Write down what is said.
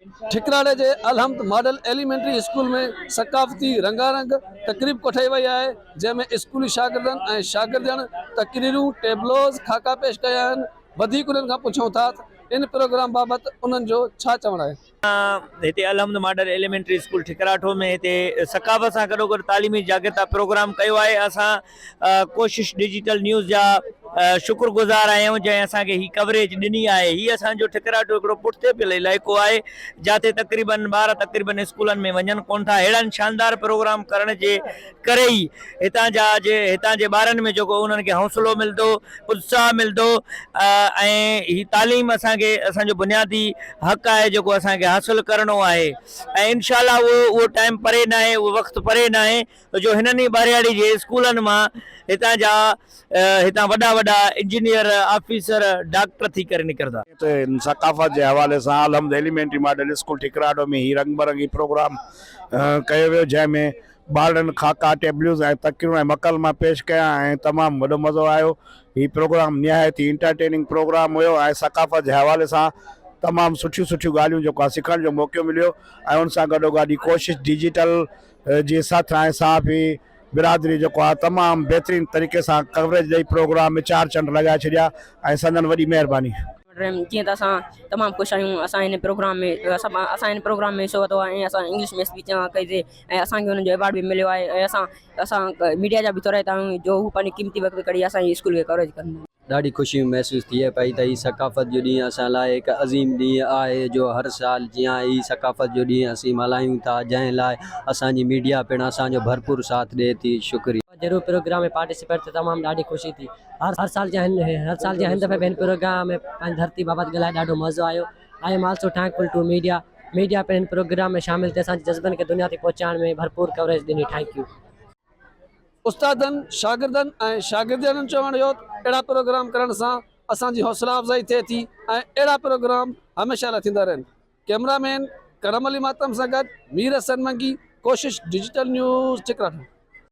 ٺڪراڙي جي الحمد model elementary school ۾ ثقافتي رنگا رنگ تقريب ڪوٺائي وئي آهي، جنهن ۾ اسڪولي شاگردن ۽ شاگردياڻين تقريرون، ٽيبلوز، خاڪا پيش ڪيا آهن. وڌيڪ انهن کان پڇون ٿا ته ان پروگرام بابت انهن جو ڇا چوڻ آهي. هتي الحمد ماڊل ايليمينٽري اسڪول ٺڪراٺو ۾ هتي ثقافت سان گڏوگڏ تعليمي جاڳرتا پروگرام ڪيو آهي اسان ڪوشش ڊجيٽل نيوز جا شڪر گذار آهيون جنهن اسان کي هي ڪوريج ڏني آهي هي اسان جو ٺڪراٽو هڪڙو پٺتي پيل علائقو آهي جاتي تقريبن ٻار تقريبن اسڪولن ۾ وڃن ڪون ٿا اهڙن شاندار پروگرام ڪرڻ جي ڪري ئي هتان جا جي هتان جي ٻارن ۾ جيڪو انهن کي حوصلو ملندو اتساهه ملندو ۽ هي تعليم اسان کي اسان جو بنيادي حق آهي جيڪو اسان کي حاصل ڪرڻو آهي ۽ انشاء الله اهو اهو ٽائيم پري ناهي اهو وقت پري ناهي جو هنن ئي ٻهراڙي جي اسڪولن مان هتان جا هتان وڏا وڏا انجنيئر، آفيسر، ڊاڪٽر ٿي ڪري نڪرندا. ته ثقافت جي حوالي سان الحمد ايليمينٽري ماڊل اسڪول ٺڪراٽو ۾ هي رنگ برنگي پروگرام ڪيو ويو جنهن ۾ ٻارڙن خاڪا، ٽيبليوز ۽ تقريرون ۽ مڪالما پيش ڪيا ۽ تمام وڏو مزو آيو هي پروگرام نهايت ئي انٽرٽيننگ پروگرام هيو ۽ ثقافت جي حوالي سان تمام سٺيون سٺيون ڳالهيون جيڪو آهي سکڻ جو موقعو مليو ۽ ان سان گڏوگڏ هي ڪوشش ڊجيٽل جي ساٿ ۽ صحافي برادري جيڪو آهي تمام بهترين طريقي سان ڪوريج ڏئي پروگرام ۾ چار چنڊ لڳائي ڇڏيا ۽ سندن وڏي مهرباني. جيئن ته اسان تمام خوش آهيون اسان هن پروگرام ۾ اسان هن پروگرام ۾ حصو ورتو آهي ۽ اسان انگلش ۾ اسپيچ ڪئي سي ۽ اسان کي انهن جو ايوارڊ به مليو آهي ۽ اسان اسان ميڊيا جا به ٿورائتا آهيون جو هو پنهنجو قيمتي وقت ڪڍي اسان جي اسڪول کي ڪوريج ڪن ٿا. ڏاڍي خوشي محسوس ٿئي پئي ته هي ثقافت جو ڏينهن اسان لاء هڪ عظيم ڏينهن آهي جو هر سال جيان هي ثقافت جو ڏينهن اسين ملهايون ٿا جنهن لاء اسان جي ميڊيا پڻ اسان جو ڀرپور ساٿ ڏئي ٿي شڪريه. ضرور پروگرام ۾ پارٽيسپيٽ ٿيو تمام ڏاڍي خوشي ٿي هر سال جيان هن هر سال جيان هن دفعي به هن پروگرام ۾ پنهنجي ڌرتي بابت ڳالهائي ڏاڍو مزو آيو I am also thankful to media media پڻ هن پروگرام ۾ شامل ٿي اسان جي جذبن کي دنيا تائين پهچائڻ ۾ ڀرپور ڪوريج ڏني thank you. استادن، شاگردن ۽ شاگردياڻين چوڻ هيو ته اهڙا پروگرام ڪرڻ سان اسان جي حوصلا افزائي ٿئي ٿي ۽ اهڙا پروگرام هميشه لاء ٿيندا رهن. ڪئميرا مين ڪرم علي ماتم سان گڏ مير حسن منگي، ڪوشش ڊجيٽل نيوز ٺڪراٺو.